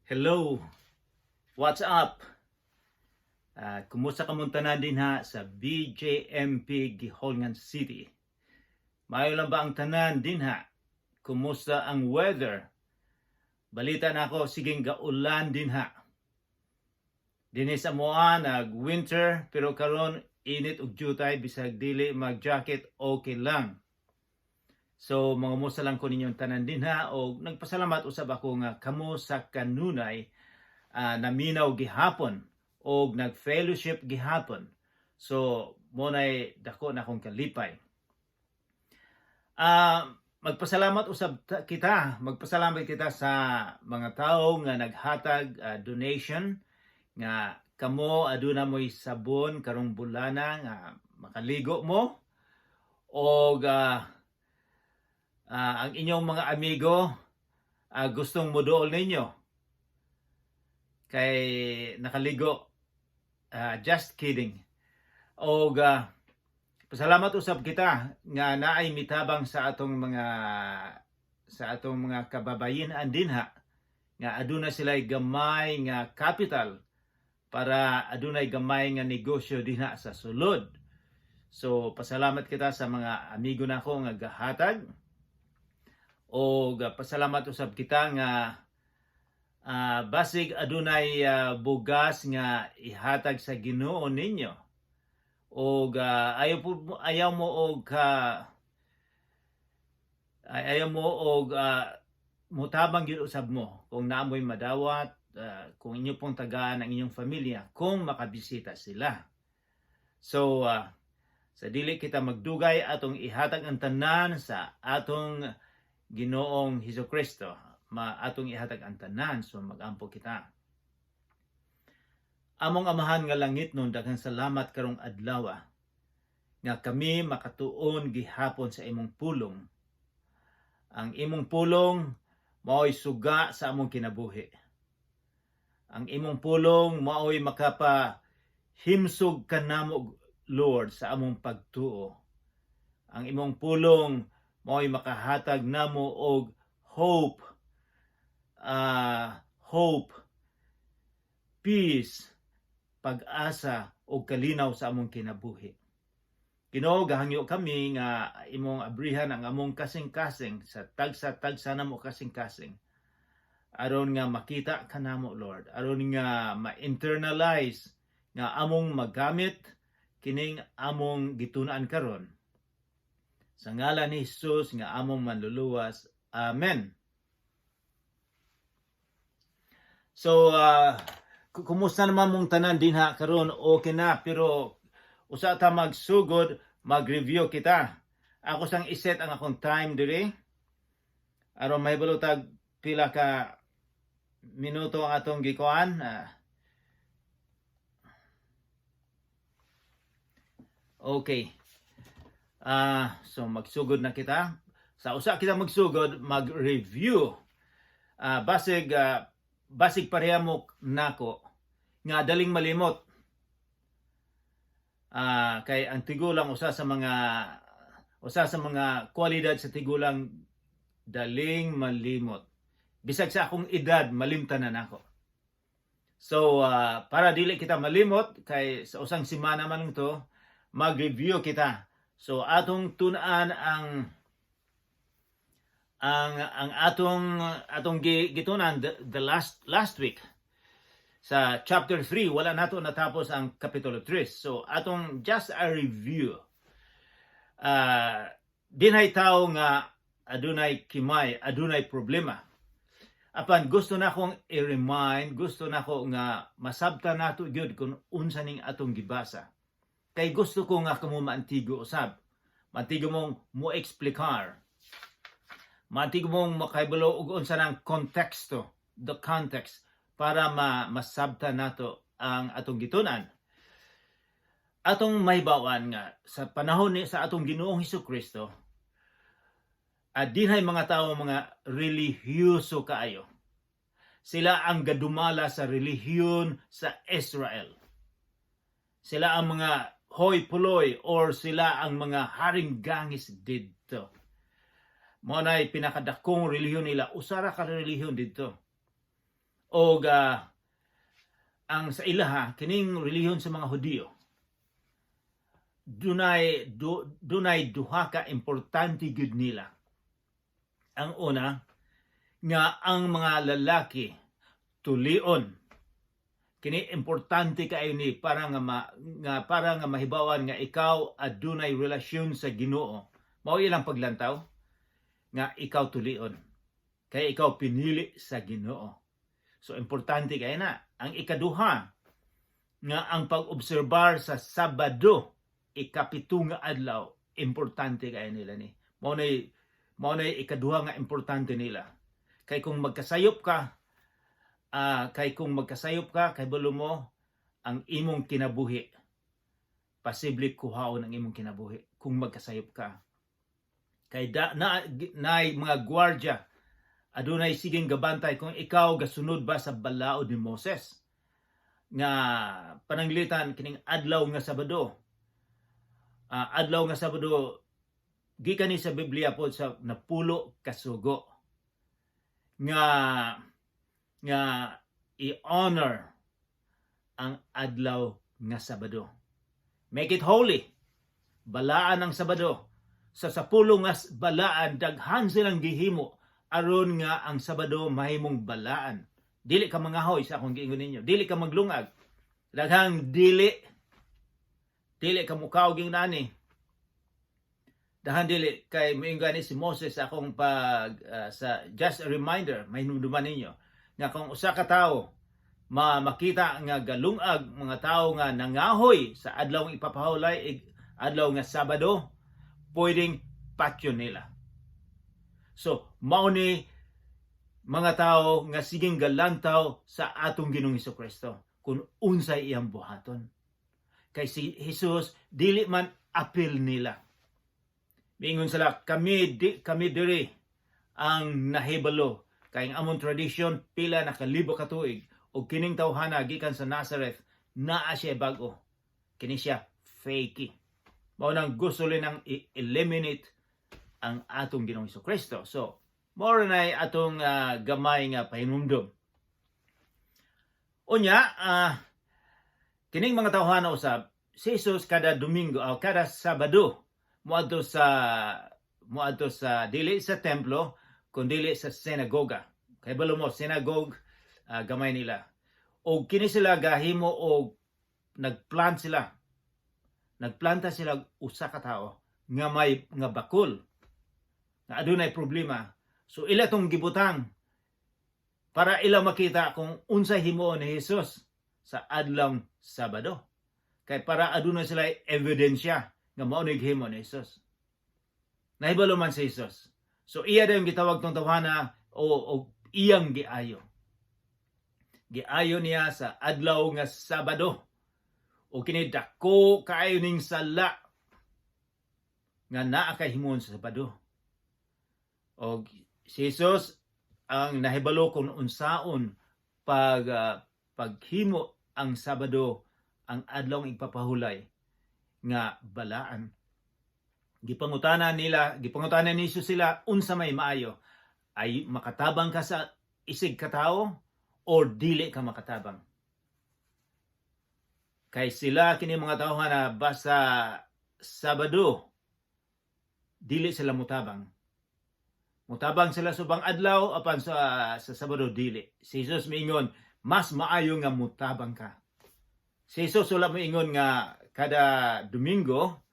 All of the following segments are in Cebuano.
Hello! What's up? Kumusta kamong tanan dinha sa BJMP Guihulngan City? Maayo lang ba ang tanan dinha? Kumusta ang weather? Balita nako, sigeng gaulan dinha. Dinhi sa amoa nag winter, pero karon init ug jutay, bisag dili mag-jacket, okay lang. So mangumusta lang ko ninyong tanan dinha og nagpasalamat usab ako nga kamo sa kanunay naminaw gihapon og nag-fellowship gihapon. So mo nay dako na akong kalipay. Magpasalamat usab kita, magpasalamat kita sa mga tawo nga naghatag donation nga kamo aduna mo'y sabon karong bulana nga makaligo mo og ang inyong mga amigo gustong moduol ninyo kay nakaligo. Just kidding. Og pasalamat usab kita nga naay mitabang sa atong mga kababayen dinha nga aduna sila gamay nga capital para adunay gamay nga negosyo dinha sa sulod. So pasalamat kita sa mga amigo nako nga gahatag o pasalamat usab kita nga basig adunay bugas nga ihatag sa Ginoo ninyo og ayaw mo og mutabang gyud usab mo kung naamoy madawat, kung inyo pong tagaan ang inyong pamilya kung makabisita sila. So sa dili kita magdugay, atong ihatag ang tanan sa atong Ginoong Hesus Kristo. Ma atong ihatag ang tanan, so magampo kita. Among Amahan nga langitnon, daghang salamat karong adlaw nga kami makatuon gihapon sa imong pulong. Ang imong pulong mao'y suga sa among kinabuhi. Ang imong pulong mao'y makapa himsog kanamo, Lord, sa among pagtuo. Ang imong pulong mao'y makahatag namo og hope, hope, peace, pag-asa ug kalinaw sa among kinabuhi. Ginoo, gahangyo kami nga imong abrihan ang among kasing-kasing sa tagsa-tagsa namo kasing-kasing. Aron nga makita kanamo, Lord. Aron nga ma-internalize nga among magamit kining among gitun-an karon. Sa ngalan ni Jesus nga among manluluwas. Amen. So, kumusta naman mong tanan dinha karon? Okay na, pero usa ta magsugod, mag-review kita. Ako sang iset ang akong time diri. Aron mahibalo tag pila ka minuto ang atong gikuan. Okay. So magsugod na kita. Sa usa kita magsugod, mag-review. Basig pareha mo nako nga daling malimot. Kay ang tigulang, usa sa mga kwalidad sa tigulang, daling malimot. Bisag sa akong edad, malimtan na nako. So para dili kita malimot, kay sa usang semana man to, mag-review kita. So atong tun-an ang atong gitun-an the last last week sa chapter 3. Wala nato natapos ang kapitulo 3, so atong just a review. Dinhay tao nga adunay kimay, adunay problema, apan gusto na akong i-remind, gusto na ako nga masabtan nato gyud kung unsa ning atong gibasa, kay gusto ko nga kamo maantigo usab, maantigo mong mo eksplikar, maantigo mong makahibalo og unsa nang konteksto, the context, para ma masabtan nato ang atong gitun-an. Atong mahibawan nga sa panahon ni sa atong Ginoong Hesus Kristo, at dinhay mga tao, mga relihiyoso kaayo. Sila ang gadumala sa relihiyon sa Israel. Sila ang mga hoi polloi or sila ang mga haring gangis didto. Mao nay pinakadakong relihiyon nila, usa ra ka relihiyon didto. Og ang sa ilaha kining relihiyon sa mga Hudiyo, dunay duha ka importante gyud nila. Ang una nga ang mga lalaki tulion. Kini importante kaayo ni para nga mahibawan nga ikaw adunay relasyon sa Ginoo. Mao ilang paglantaw nga ikaw tulion. Kay ikaw pinili sa Ginoo. So importante kay na. Ang ikaduha nga ang pag-obserbar sa Sabado, ikapito nga adlaw, importante kay nila ni. Mao nay ikaduha nga importante nila. Kay kung magkasayop ka, kay balo mo ang imong kinabuhi. Posible kuhaon ang imong kinabuhi kung magkasayop ka. Kay da, na naay mga gwardya, adunay sigeng gabantay kung ikaw gasunod ba sa balaod ni Moses nga pananglitan kining adlaw nga Sabado. Adlaw nga Sabado gikan ni sa Biblia po, sa napulo kasugo nga i-honor ang adlaw nga Sabado. Make it holy. Balaan ang Sabado. Sa sapulo nga balaan, daghan silang gihimo aron nga ang Sabado mahimong balaan. Dili ka mangahoy sa akong giingon ninyo. Dili ka maglungag. Daghang dili. Dili ka mukaw ging nani. Dahan dili kay moingon gani si Moses sa akong pag sa just a reminder, mahinumduman ninyo nga kung usa ka tawo ma makita nga galungag, mga tawo nga nangahoy sa adlaw nga ipapahulay, adlaw nga Sabado, pwedeng patyon nila. So mao ni mga tao nga sigeng galantaw sa atong Ginoong Kristo kung unsay iyang buhaton. Kay si Jesus dili man apil nila. Miingon sila, kami diri ang nahibalo kay ang among tradition pila na kalibo ka tuig ug kining tawhana gikan sa Nazareth, naa siya bag-o. Kini siya fake. Mao nang gusto nang i-eliminate ang atong Ginoong Kristo. So, mao na atong gamay nga pahinumdom. Unya, kining mga tawhana usab, si Jesus kada Domingo o kada Sabado moadto sa dili sa templo kundi sa sinagoga. Kay balo mo synagogue, gamay nila. Og kini sila gahimo og nagplan sila. Nagplanta sila og usa ka tawo nga may nga bakul nga adunay problema. So ila tong gibutang para ila makita kung unsay himuon ni Jesus sa adlawng Sabado. Kay para aduna sila ebidensya nga mao ni gihimo ni Jesus. Nahibalo man si Jesus. So iya dayon gitawag tong tawhana o iyang giayo. Giayo niya sa adlaw nga Sabado. O kini dako kaayo ning sala nga naa kay himuon sa Sabado. O si Jesus ang nahibalo kung unsaon paghimo ang Sabado, ang adlaw igpapahulay, nga balaan. Gipangutana nila, gipangutana ni Jesus sila unsa may maayo. Ay makatabang ka sa isig katawo or dili ka makatabang? Kay sila kini mga tao na basta Sabado dili sila mutabang. Mutabang sila sa ubang adlaw, apan sa Sabado dili. Si Jesus miingon, mas maayo nga mutabang ka. Si Jesus wala moingon nga kada Domingo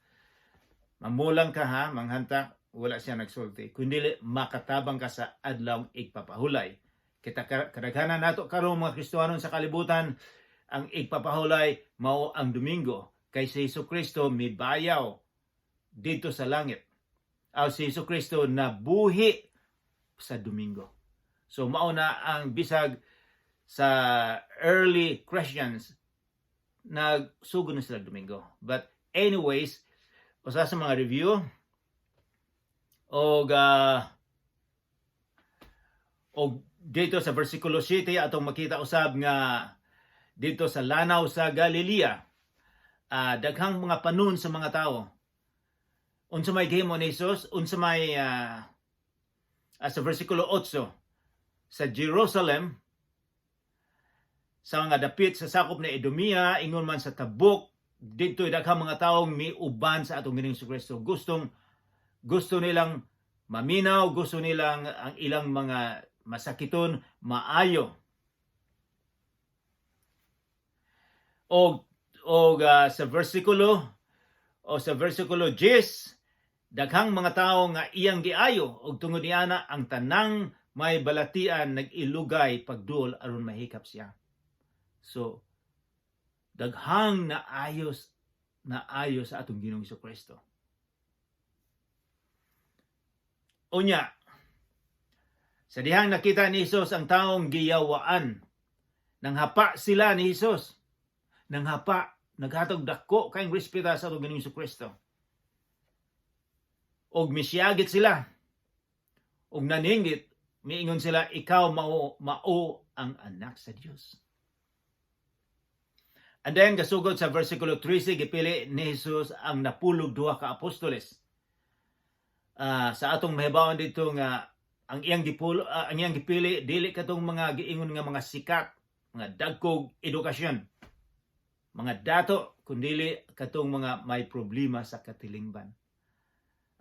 mamulang ka ha, manghantak, wala siya nagsulti. Kundi makatabang ka sa adlaw igpapahulay. Kita kadaghanan nato karon mga Kristohanon sa kalibutan, ang igpapahulay mao ang Domingo kay si Hesus Kristo mibayaw dito sa langit. Aw si Hesus Kristo nabuhi sa Domingo. So mao na ang bisag sa early Christians, nagsugod na sila Domingo. But anyways, usa sa mga review og dito sa versikulo 7 atong makita usab nga dito sa lanaw sa Galilea, daghang mga panon sa mga tao. Unsa may gihimo ni Jesus? Unsa may sa versikulo 8, sa Jerusalem. Sa mga dapit sa sakop ni Idumea, ingon man sa Tabuk, didto daghang mga taong miuban sa atong Ginoong Kristo. Gustong gusto nilang maminaw, gusto nilang ang ilang mga masakiton maayo. Og sa versikulo 10, daghang mga tawo nga iyang giayo, og tungod niana ang tanang may balatian nag-ilugay pagduol aron mahikap siya. So daghang naayos sa atong Ginoong Kristo. Unya, sa dihang nakita ni Jesus ang taong giyawaan, nanghapa sila ni Jesus. Nanghapa, naghatag dako kayong respeta sa atong Ginoong Kristo. Og misiyagit sila. Og naningit, miingon sila, "Ikaw mao ang anak sa Dios." And then, gasugod sa versikulo 13, gipili ni Jesus ang 12 ka apostoles. Sa atong mahibawan dito nga ang iyang gipili dili katong mga giingon nga mga sikat, mga dagkog edukasyon, mga dato, kundili katong mga may problema sa katilingban.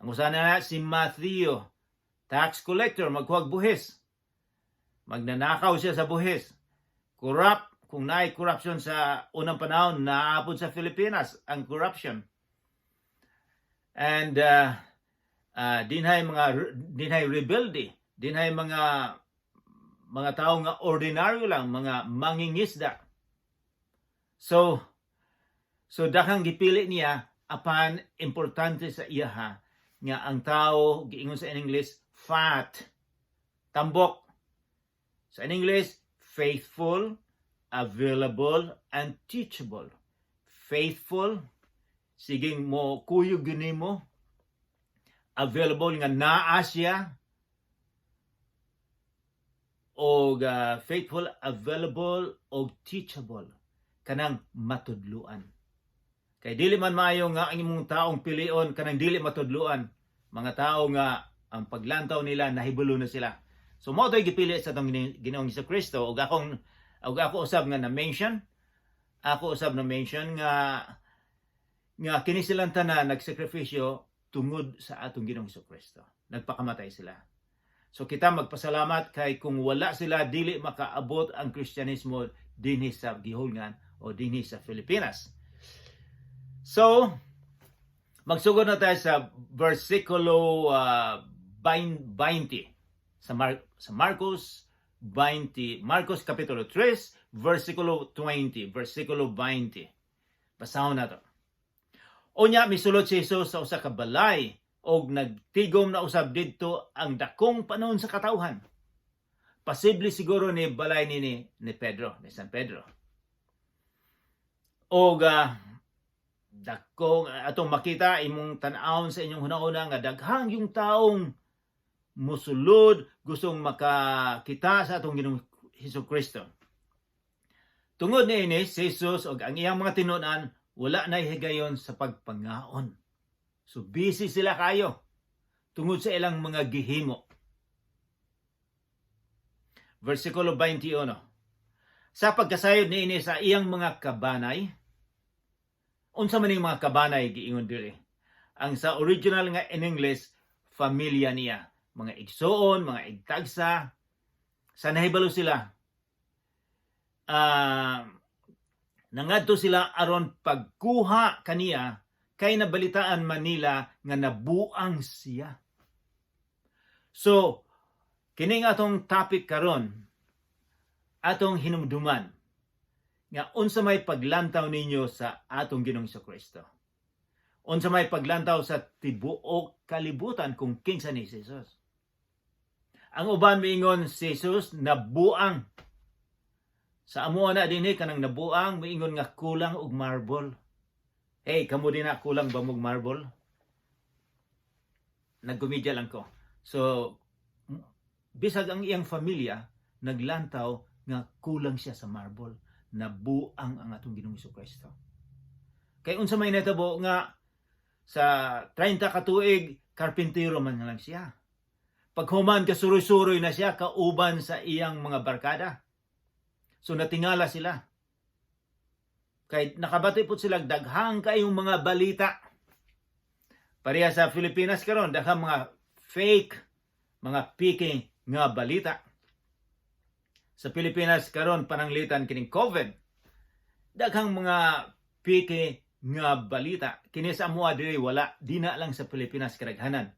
Ang usa na si Matthew, tax collector, magkuhag buhis. Magnanakaw siya sa buhis. Corrupt, kung naay corruption sa unang panahon, naapod sa Pilipinas ang corruption. And dinhay rebelde, dinhay mga tao nga ordinaryo lang, mga mangingisda. So daghang gipili niya, apan importante sa iyaha nga ang tao giingon sa English fat, tambok. Sa English, faithful, available and teachable. Faithful, siging mo kuyog gini mo. Available, nga naa siya. Og faithful, available og teachable, kanang matudluan. Kay dili man maayo nga ang imong taong pilion kanang dili matudluan, mga tao nga ang paglantaw nila nahibalo na sila. So mao to'y gipili sa atong Ginoong Kristo. Ug ako usab nga na mention, ako usab na mention nga kini silang tanan nagsakripisyo tungod sa atong Ginoong Kristo. Nagpakamatay sila. So kita magpasalamat kay kung wala sila, dili makaabot ang Kristyanismo dinhi sa gihulngan o dinhi sa Pilipinas. So magsugod na tayo sa versikulo 20 sa Marcos 20, Marcos kapitulo 3, versikulo 20, versikulo 20. Basahon na to. Unya misulod si Jesus sa usa ka balay og nagtigom na usab didto ang dakong panon sa katawhan. Posible siguro ni balay ni Pedro, ni San Pedro. Og dakong atong makita, imong tan-awon sa inyong hunahuna nga daghang yung taong musulod, gustong makakita sa atong Ginoong Hesus Kristo. Tungod niini, si Jesus ug ang iyang mga tinunan wala na higayon sa pagpangaon. So busy sila kayo tungod sa ilang mga gihimo. Versikulo 21. Sa pagkasayod niini sa iyang mga kabanay, unsa man ning mga kabanay giingon diri? Ang sa original nga in English, familia niya, mga igsuon, mga igtagsa, sa nahibalo sila. Nangadto sila aron pagkuha kaniya kay nabalitaan man nila nga nabuang siya. So, kining atong topic karon, atong hinumduman nga unsa may paglantaw ninyo sa atong Ginoong Kristo. Unsa may paglantaw sa tibuok kalibutan kung kinsa ni si Jesus. Ang uban miingon si Jesus nabuang. Sa amo na dinhi, kanang nabuang, miingon nga kulang og marble. Hey, kamo din na, kulang ba mog marble? Nagkomedya lang ko. So, bisag ang iyang familia naglantaw nga kulang siya sa marble. Nabuang ang atong Ginoong Kristo. Kay unsa may natabo nga sa 30 ka tuig karpintero man lang siya. Paghuman, kasuroy-suroy na siya kauban sa iyang mga barkada. So natingala sila. Kay nakabati po sila daghang kayong mga balita. Pareha sa Pilipinas karon, daghang mga fake, mga peke nga balita. Sa Pilipinas karon, pananglitan kining COVID. Daghang mga peke nga balita. Kini sa amoa diri wala, dina lang sa Pilipinas kadaghanan.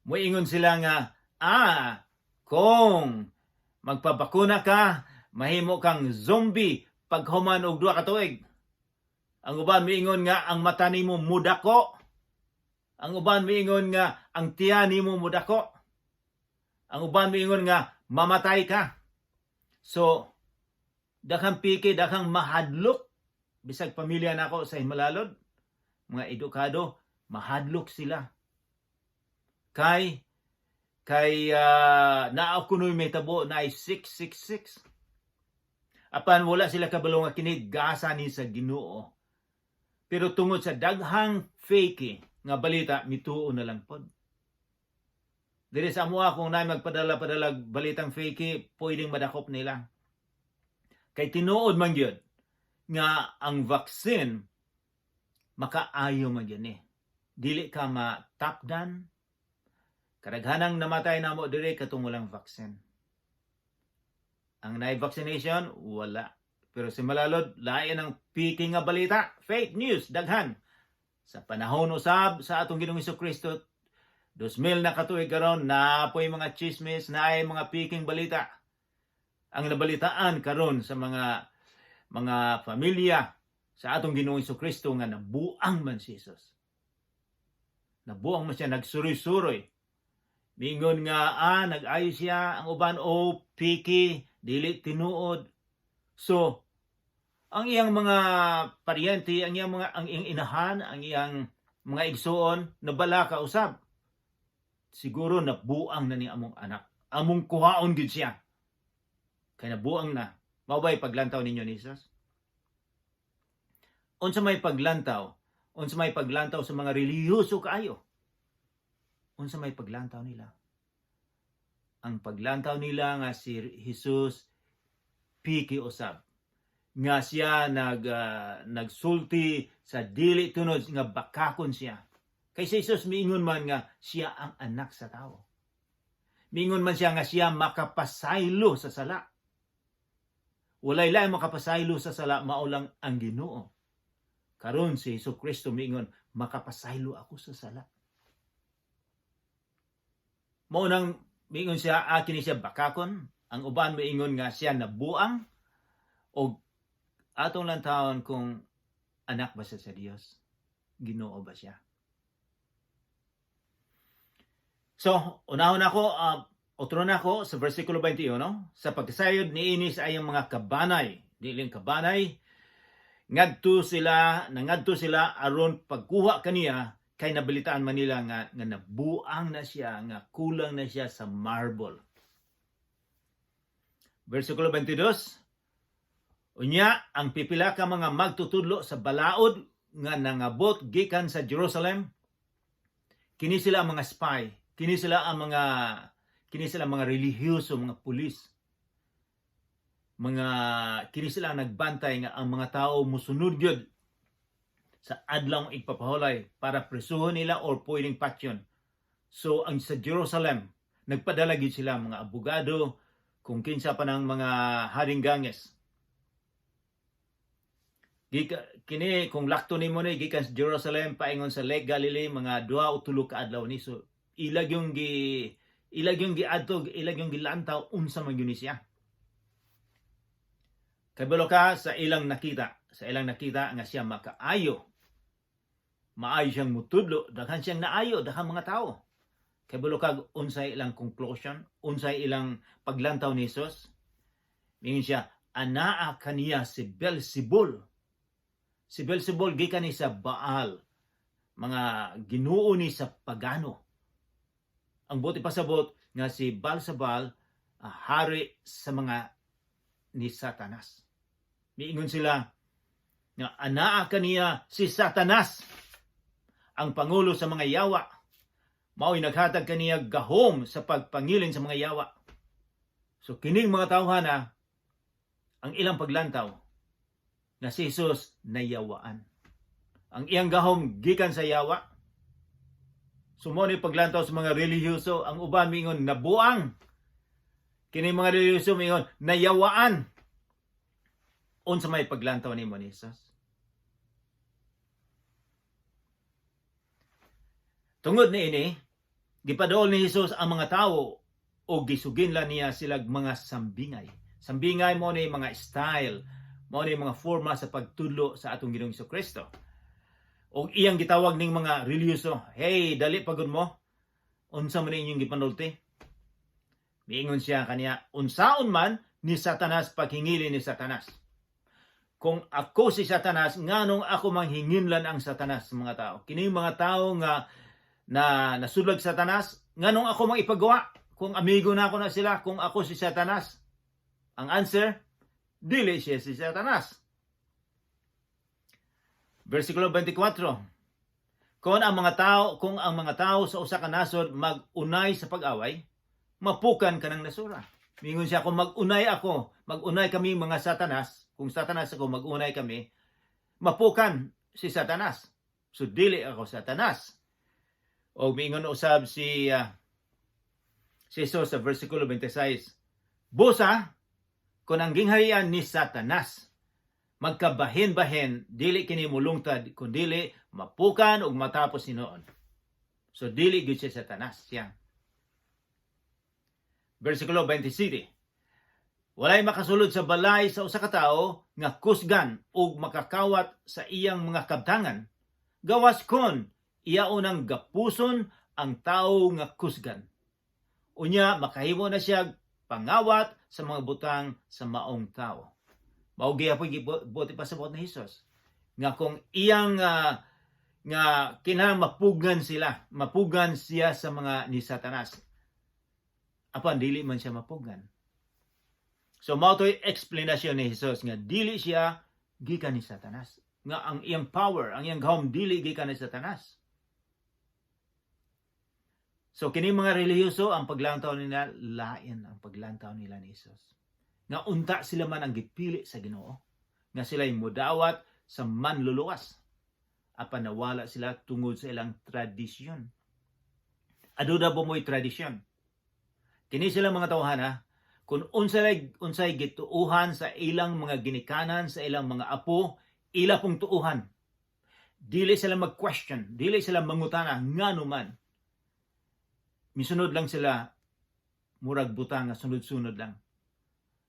Moingon sila nga kung magpabakuna ka, mahimo kang zombie paghuman og 2 ka tuig. Ang uban miingon nga ang mata nimo mudako. Ang uban miingon nga ang tiyan nimo mudako. Ang uban miingon nga mamatay ka. So daghang peke, daghang mahadlok, bisag pamilya nako sa Himalalod, mga edukado, mahadlok sila. Kay naa kuno'y may tabo na ay 666. Apan wala sila kabalo nga kini gasa ni sa Ginoo. Pero tungod sa daghang fake nga balita, mituo na lang pod. Diri sa amoa, kung naay magpadala-padala balitang fake, pwedeng madakop nila. Kay tinuod man gyud nga ang vaccine makaayo man gyud ni. Dili ka matapdan. Kadaghanang namatay namo diri katong walang vaccine. Ang naay vaccination, wala. Pero si Malalod, lain ang peke nga balita. Fake news, daghan. Sa panahon usab sa atong Ginoong Kristo, 2000 na katuig karon, naa poy mga chismis, naay mga pekeng balita. Ang nabalitaan karon sa mga pamilya sa atong Ginoong Kristo nga nabuang man si Jesus. Nabuang man siya, nagsuroy-suroy. Mingon nga, nag-ayo siya, ang uban, oh, peke, dili tinuod. So, ang iyang mga paryente, ang iyang inahan, ang iyang mga igsuon, nabalaka usab. Siguro nabuang na ni among anak. Among kuhaon gid siya. Kay nabuang na. Mao ba'y paglantaw ninyo ni Jesus? Unsa may paglantaw? Unsa may paglantaw sa mga relihiyoso kaayo? Unsa may paglantaw nila? Ang paglantaw nila nga si Jesus peke usab. Nga siya nagsulti sa dili tunod, nga bakakon siya. Kay si Jesus miingon man nga siya ang anak sa tao. Miingon man siya nga siya makapasaylo sa sala. Walay laing makapasaylo sa sala, mao lang ang Ginoo. Karon si Hesus Kristo miingon, "Makapasaylo ako sa sala." Mao nang miingon siya, kini siya bakakon, ang uban miingon nga siya nabuang, og atong lantawon kung anak ba siya sa Dios, Ginoo ba siya. So, unahon ako, otro na ako sa versikulo 21, sa pagkasayod niini sa iyang mga kabanay, diling kabanay, ngadto sila, nangadto sila aron pagkuha kaniya kay nabalitaan man nila nga nabuang na siya, nga kulang na siya sa marble. Versikulo 22, unya, ang pipila ka mga magtutudlo sa balaod nga nangabot gikan sa Jerusalem, kini sila ang mga spy, kini sila ang mga relihiyoso, mga pulis. Mga kini sila ang nagbantay nga ang mga tao musunod gyud sa adlaw igpapahulay para presuhon nila or pwedeng patyon. So ang sa Jerusalem, nagpadala gyud sila mga abogado, kung kinsa pa ng mga haring ganges. Kini kung lakto nimo ni gikan sa Jerusalem paingon sa Lake Galilee, mga 2 o 3 ka adlaw ni. So ilag yung giadto, ilag yung gilantaw unsa man gyud ni siya. Kabalo ka sa ilang nakita nga siya makaayo. Maayo siyang mutudlo, daghan siyang naayo, daghan mga tao. Kabalo ka unsay ilang conclusion, unsay ilang paglantaw ni Jesus. Mingon siya, anaa kaniya si Beelzebul. Si Beelzebul gikan ni sa Baal, mga ginoo ni sa pagano. Ang buot ipasabot nga si Baalsabal, hari sa mga ni Satanas. Miingon sila nga anaa kaniya si Satanas, ang pangulo sa mga yawa. Mao'y naghatag kaniya gahom sa pagpangilin sa mga yawa. So kining mga tawhana Ang ilang paglantaw na si Jesus nayawaan. Ang iyang gahom gikan sa yawa. So mao ni paglantaw sa mga relihiyoso, ang uban mingon nabuang. Kini mga relihiyoso mingon nayawaan. Unsa may paglantaw nimo ni Jesus? Tungod niini, gipaduol ni Jesus ang mga tawo o gisuginlan niya silag mga sambingay. Sambingay mao ni mga style, mao ni mga forma sa pagtudlo sa atong Ginoong Kristo. Og iyang gitawag ning mga relihiyoso, "Hey, dali pagod mo. Unsa man inyong gipanulti?" Miingon siya kaniya, "Unsaon man ni Satanas paghingili ni Satanas? Kung ako si Satanas, nganong ako manghinginlan ang Satanas sa mga tao? Kini mga tao nga na nasudlag Satanas, nganong ako mang ipagawa? Kung amigo na ako na sila, kung ako si Satanas." Ang answer, dili siya si Satanas. Versikulo 24. Kung ang mga tao sa usa ka nasod mag-unay sa pag-away, mapukan kanang nasura. Mingon siya, kung mag-unay ako, mag-unay kami mga Satanas, kung Satanas ako, mag-unay kami, mapukan si Satanas. So dili ako Satanas. O mingon usab si Jesus sa versikulo 26. Busa, kung ang gingharian ni Satanas, magkabahin-bahin, dili kini mulungtad, kun dili mapukan ug matapos hinuon. So dili gyud siya Satanas siya. Versikulo 27. Walay makasulod sa balay sa usa ka tawo nga kusgan ug makakawat sa iyang mga kabtangan, gawas kon iya unang gapuson ang tawo nga kusgan. Unya makahimo na siya pangawat sa mga butang sa maong tawo. Mao gyapon gibuot ipasabot ni Hesus nga kung iyang nga kinahanglan mapugan sila, mapugan siya sa mga ni Satanas. Apan dili man siya mapugan. So mao to'y explanation ni Jesus nga dili siya gikan ni Satanas. Nga ang iyang power, ang iyang gahom dili gikan ni Satanas. So kini mga relihiyoso, ang paglantaw nila lain ang paglantaw nila ni Jesus. Nga unta sila man ang gipili sa Ginoo. Nga sila'y mudawat sa manluluwas. Apan nawala sila tungod sa ilang tradisyon. Aduna ba mo'y tradisyon? Kini sila mga tawhana, kung unsay gituuhan sa ilang mga ginikanan, sa ilang mga apo, ila pong tuuhan. Dili sila mag-question, dili sila mangutana ngano man. Misunod lang sila, murag butang nga sunod-sunod lang.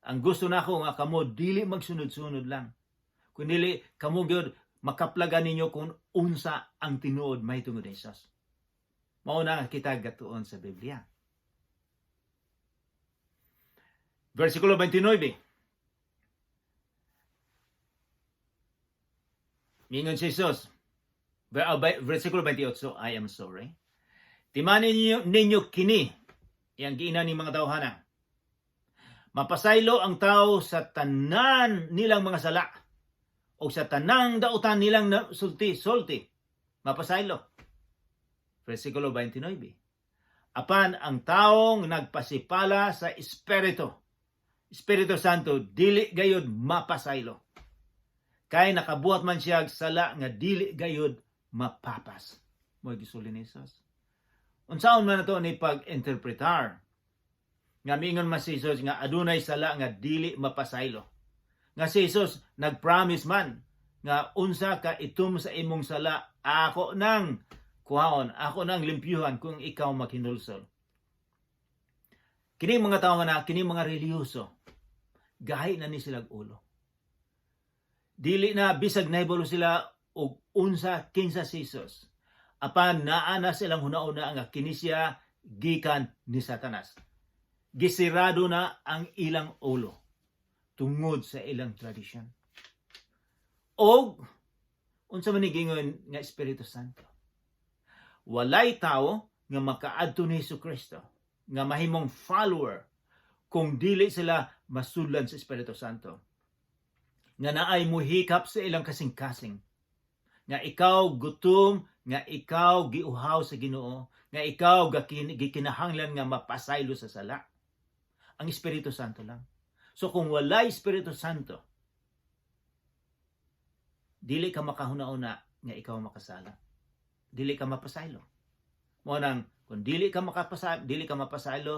Ang gusto nako nga kamo dili magsunod-sunod lang. Kun dili kamo gyud makaplagan ninyo kung unsa ang tinuod mahitungod ni Jesus. Mao na nga kita gatuon sa Biblia. Versikulo 29. Mingon si Jesus, versikulo 28, I am sorry. Timanin ninyo kini, iyang giina ni mga tawhana. Mapasaylo ang tao sa tanan nilang mga sala o sa tanang dautan nilang na, sulti, sulti. Mapasaylo. Versikulo 29. Apan ang taong nagpasipala sa Espiritu, Espiritu Santo, dili gayod mapasaylo. Kay nakabuhat man siya og sala nga dili gayod mapapas. Mo gisuli ni Jesus. Unsaon man nato ni pag-interpretar? Nga miingon man si Jesus nga adunay sala nga dili mapasaylo. Nga si Jesus nag-promise man nga unsa ka itum sa imong sala, ako nang kuhaon, ako nang limpyuhan kung ikaw maghinulsol. Kini mga tawo na, kini mga relihiyoso, gahi na ni sila ulo. Dili na bisag nahibalo sila og unsa kinsa si Jesus. Apan naa na silang huna-huna nga kini siya gikan ni Satanas. Gisirado na ang ilang ulo tungod sa ilang tradisyon. Og unsa man ni gingon nga Espiritu Santo? Walay tao nga makaadto ni Jesu Kristo nga mahimong follower kung dili sila masudlan sa Espiritu Santo. Nga naay muhikap sa ilang kasing-kasing. Nga ikaw gutom, nga ikaw giuhaw sa Ginoo, nga ikaw gikinahanglan nga mapasaylo sa sala. Ang Espiritu Santo lang. So kung walay Espiritu Santo, dili ka makahuna-una nga ikaw makasala. Dili ka mapasaylo. Mao nang kung dili ka mapasaylo,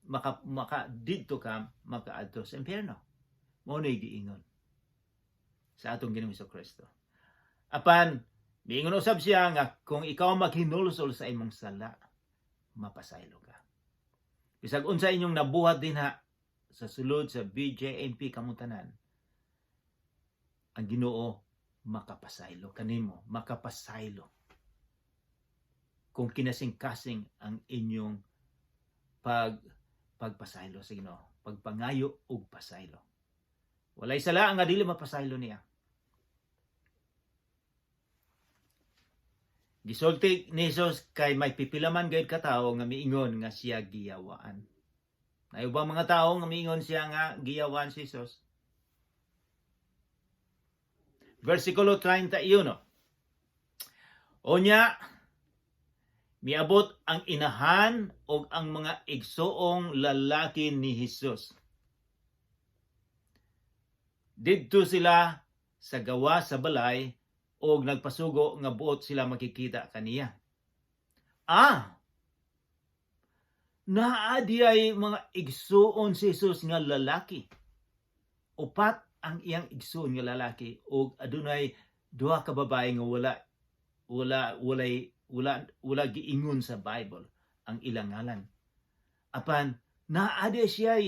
maka, maka didto ka makaadto sa impyerno. Mao na giingon sa atong Ginoong Kristo. Apan miingon usab siya nga kung ikaw maghinulsol sa imong sala, mapasaylo ka. Bisag unsa inyong nabuhat dinha sa sulod sa BJMP kamong tanan, ang Ginoo makapasaylo kanimo, makapasaylo kung kinasing-kasing ang inyong pagpasaylo sa Ginoo, pagpangayo og pasaylo. Walay sala nga dili mapasaylo niya. Gisulti ni Jesus kay may pipilaman gayud ka tawo nga miingon nga siya giyawaan. Naay ubang mga tawo nga miingon siya nga giyawaan si Jesus. Versikulo 31. Unya, miabot ang inahan og ang mga igsoong lalaki ni Hesus. Didto sila sa gawa sa balay og nagpasugo nga buot sila makikita kaniya. Ah! Naa diay mga igsuon si Jesus nga lalaki. Upat ang iyang igsuon nga lalaki og adunay duha ka babae nga wala wala walay wala wala giingon sa Bible ang ilang ngalan. Apan naa diay siya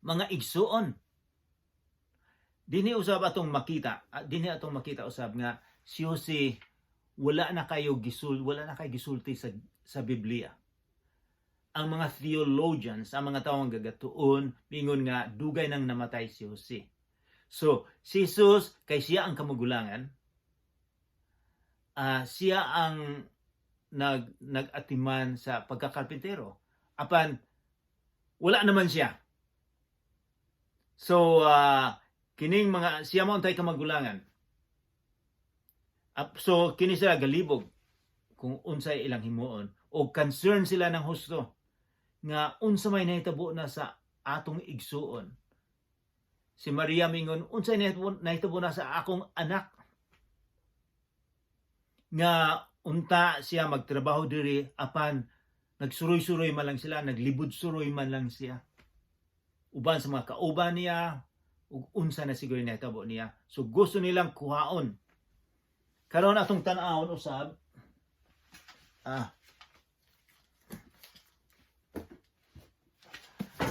mga igsuon. Dinhi atong makita usab nga si Jose wala na kayo gisulti sa Biblia. Ang mga theologians, ang mga tawo nga gagatuon, miingon nga dugay nang namatay si Jose. So, si Jesus kay siya ang kamagulangan, siya ang nag-atiman sa pagkakarpintero. Apan wala naman siya. So, kining mga siya mo untay kamagulangan. So kini sila galibog kung unsay ilang himuon o concern sila ng husto nga unsa may nahitabo na sa atong igsuon. Si Maria mingon, unsay nahitabo na sa akong anak, nga unta siya magtrabaho diri, apan nagsuroy-suroy man lang sila, naglibod-suroy man lang siya uban sa mga kauban niya, ug unsa na siguro nahitabo niya. So gusto nilang kuhaon. Karon atong tan-awon usab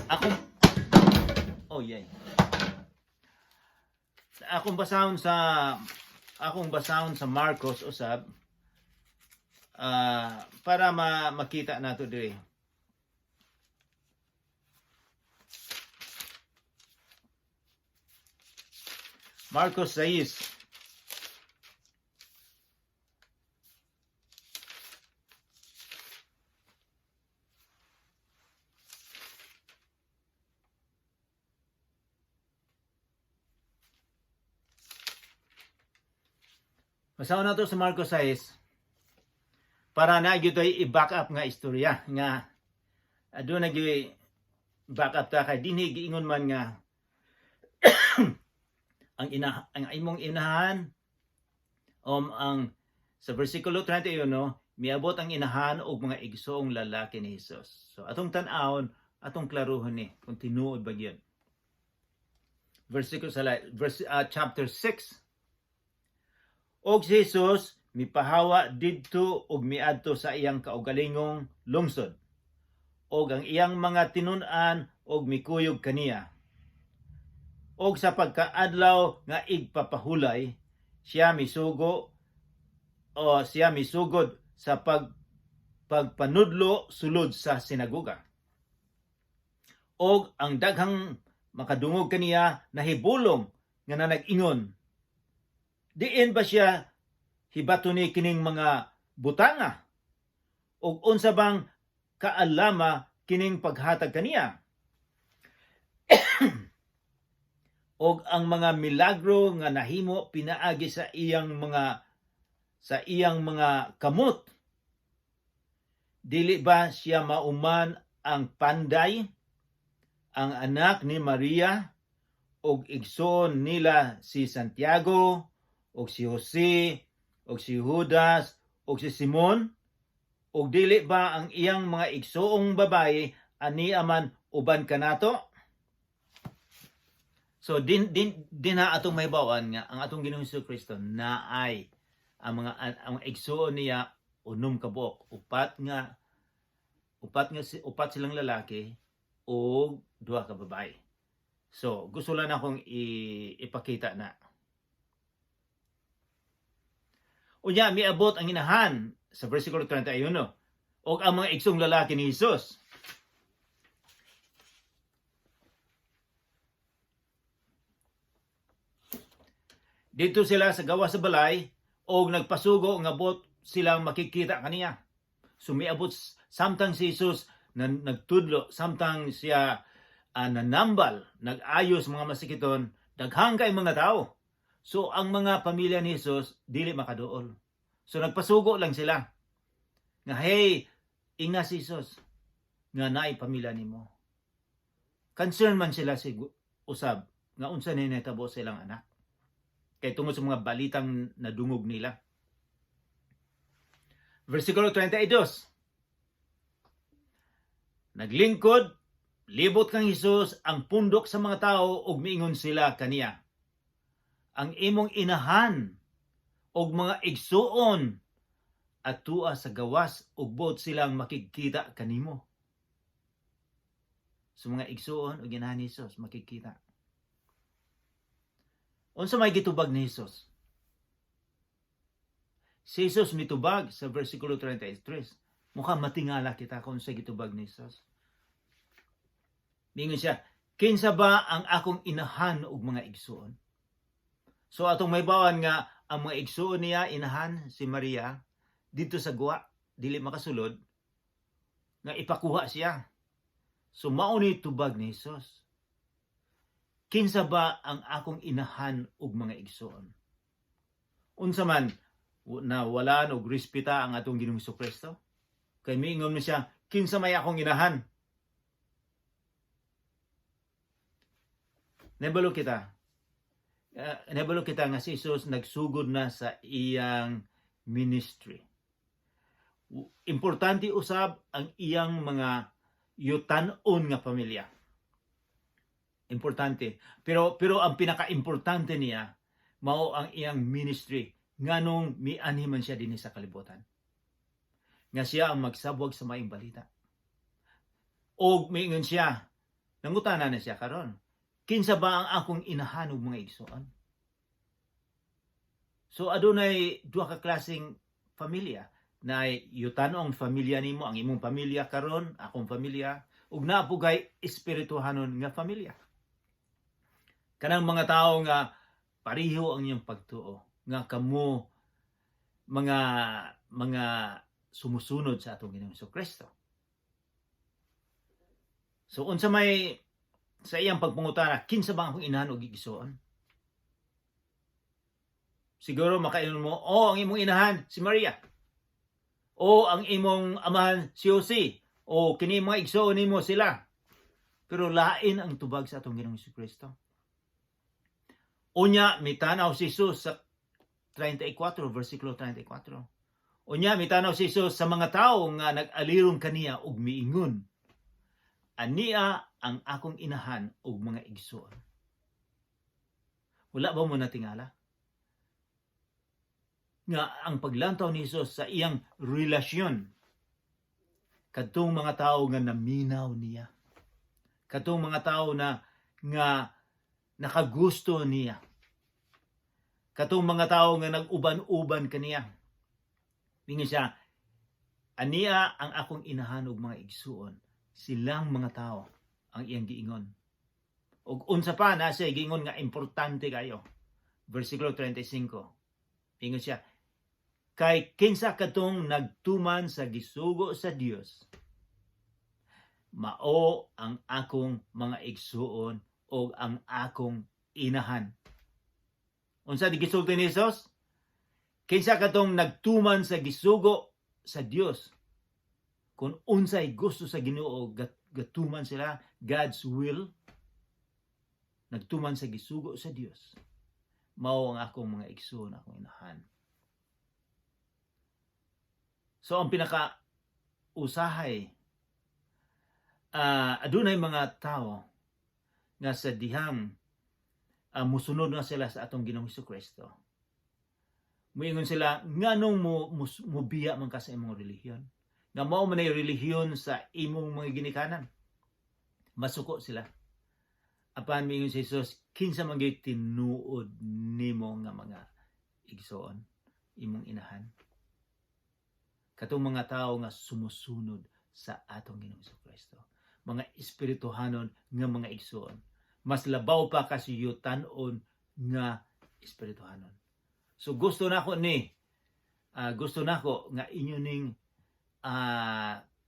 akong, oh yeah, akong basahon sa Marcos usab para makita nato diri. Marcos 6. Basahon nato sa Marcos 6 para na gyud i-back up nga istorya nga aduna gyud back up ta kay dinhi giingon man nga ang imong inahan ang sa versikulo 31, miabot ang inahan og mga igsoong lalaki ni Hesus. So atong tan-awon, atong klaruhon ni kung tinuod ba gyud. Versikulo sa verse chapter 6. Og si Jesus mipahawa didto og miadto sa iyang kaugalingong lungsod. Og ang iyang mga tinun-an og mikuyog kaniya. Og sa pagkaadlaw nga igpapahulay, siya misugo o siya misugod sa pagpanudlo sulod sa sinagoga. Og ang daghang makadungog kaniya nahibulong nga nanag-ingon, "Diin ba siya hibato ni kining mga butanga? Og unsa bang kaalama kining paghatag kaniya? Og ang mga milagro nga nahimo pinaagi sa iyang mga kamot. Dili ba siya mauman ang panday Ang anak ni Maria ug igsoon nila si Santiago ug si Jose ug si Judas ug si Simon? Ug dili ba ang iyang mga igsoong babaye ania man uban kanato? So din dinha atong mahibaw-an nga ang atong Ginoong Kristo naay ang igsoon niya 6 ka buok, upat silang lalaki ug duha ka babae. So gusto lang akong ipakita na. Unya miabot ang inahan sa versikulo 31 ug ang mga igsoong lalaki ni Hesus. Dito sila sa gawas sa balay og nagpasugo nga bot silang makikita kaniya. Sumiabot samtang si Jesus na nagtudlo, samtang siya nanambal, nag-ayos mga masikiton, daghang kay mga tao. So ang mga pamilya ni Jesus dili makaduol. So nagpasugo lang sila. Nga, "Hey, ingna si Jesus nga naay pamilya nimo." Concern man sila si usab nga unsa ni nahitabo sa ilang anak. Kay tungod sa mga balitang nadungog nila. Versikulo 32. Naglingkod, libot kang Hesus ang pundok sa mga tao ug miingon sila kaniya, "Ang imong inahan ug mga igsuon atua sa gawas ug buot silang makigkita kanimo." Sa mga igsuon ug inahan ni Hesus makigkita. Unsa may gitubag ni Hesus? Si Jesus mitubag sa versikulo 33. Mukha matingala kita kung sa gitubag ni Jesus. Mingon siya, "Kinsa ba ang akong inahan ug mga igsuon?" So atong mahibaw-an nga ang mga igsuon niya, inahan si Maria, dito sa guwa, dili makasulod, nga ipakuha siya. So mao ni tubag ni Jesus. "Kinsa ba ang akong inahan ug mga igsuon?" Unsa man na wala og respeta ang atong Ginoong Kristo? Kay miingon mo siya, "Kinsa may akong inahan?" Nabalo kita. Nabalo kita nga si Jesus nagsugod na sa iyang ministry. Importante usab ang iyang mga yutan-on nga pamilya. Importante. Pero ang pinaka-importante niya mao ang iyang ministry nganong mianhi man siya dinhi sa kalibutan. Nga siya ang magsabwag sa maayong balita. Og miingon siya, nangutana na siya karon. "Kinsa ba ang akong inahan ug mga igsoon?" So adunay duha ka klaseng pamilya na yutanong pamilya nimo, ang imong pamilya karon, akong pamilya, ug naa pugay espirituhanon nga pamilya. Kanang mga tawo nga pareho ang iyong pagtuo, nga kamo mga sumusunod sa atong Ginoong Kristo. So unsa may sa iyang pagpangutana, "Kinsa ba ang akong inahan ug igsuon?" Siguro makaingon mo, "Oh, ang imong inahan si Maria. O ang imong amahan si Jose. O kini mga igsuon nimo sila." Pero lain ang tubag sa atong Ginoong Kristo. Unya mitanaw si Jesus sa 34, versikulo 34. Unya mitanaw si Jesus sa mga tawo nga nag-alirong kaniya ug miingon, "Ania ang akong inahan ug mga igsuon." Wala ba mo natingala nga ang paglantaw ni Jesus sa iyang relasyon kadtong mga tawo nga naminaw niya, kadtong mga tawo na nga nakagusto niya, katong mga tawo nga nag-uban-uban kaniya? Mingon siya, "Ania ang akong inahan ug mga igsuon." Silang mga tao ang iyang giingon. Ug unsa pa na siya giingon nga importante kayo. Versikulo 35. Ingon siya, "Kay kinsa katong nagtuman sa gisugo sa Dios, mao ang akong mga igsuon o ang akong inahan." Unsa di gisulti ni Jesus? Kinsa katong nagtuman sa gisugo sa Dios. Kung unsay gusto sa Ginoo Gatuman sila God's will, nagtuman sa gisugo sa Dios. Mao ang akong mga igsoon, akong inahan. So ang pinaka usahay, adunay mga tao nga sa dihang musunod na sila sa atong Ginoong Kristo, muingon sila, "Nganong mo mubiya man ka sa imong relihiyon nga mao man ay relihiyon sa imong mga ginikanan?" Masuko sila. Apan miingon si Jesus, "Kinsa man gyud tinuod nimo nga mga igsoon, imong inahan?" Katong mga tao nga sumusunod sa atong Ginoong Kristo, mga espirituhanon nga mga igsoon, mas labaw pa kasi yutan-on nga espirituhanon. So gusto nako ni gusto nako nga inyo ning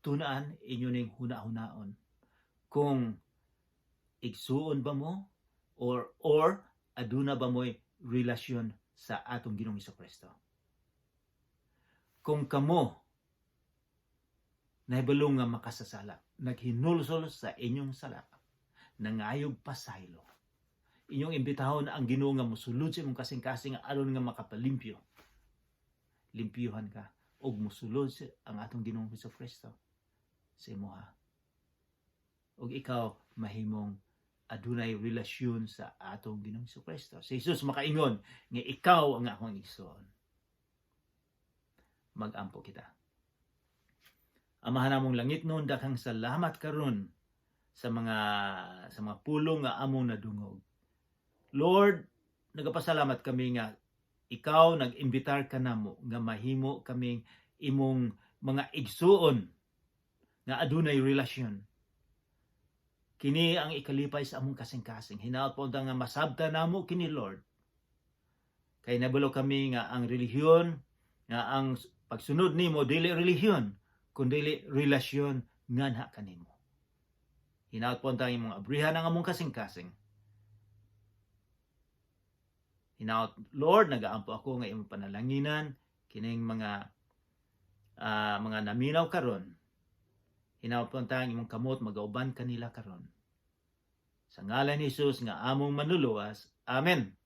tunaan, inyo ning huna-hunaon kung igsuon ba mo or aduna ba mo'y relasyon sa atong Ginoong Kristo. Kung kamo nahibalo nga makasasala, naghinulsol sa inyong sala, nangayog pasaylo, inyong imbitahon ang Ginoo nga mosulod sa imong kasing-kasing aron nga makapalimpyo. Limpyuhan ka ug mosulod sa ang atong Ginoong Kristo sa imuha. Ug ikaw mahimong adunay relasyon sa atong Ginoong Kristo. Si Jesus makaingon nga ikaw ang akong igsoon. Magampo kita. Amahan namong langitnon, daghang salamat karon sa mga pulong nga among nadungog. Lord, nagapasalamat kami nga ikaw nag-imbitar kanamo nga mahimo kaming imong mga igsuon nga adunay relasyon. Kini ang ikalipay sa among kasing-kasing. Hinaot po nga masabta namo kini, Lord. Kay nabalo kami nga ang relihiyon, nga ang pagsunod nimo dili relihiyon, kundi relasyon nganha kanimo. Hinaot po ang imong abrihan ang among kasing-kasing. Hinaot, Lord, nagaampo ako nga imong panalanginan kining mga naminaw karon. Hinaot po ang imong kamot magauban kanila karon. Sa ngalan ni Jesus nga among manluluwas. Amen.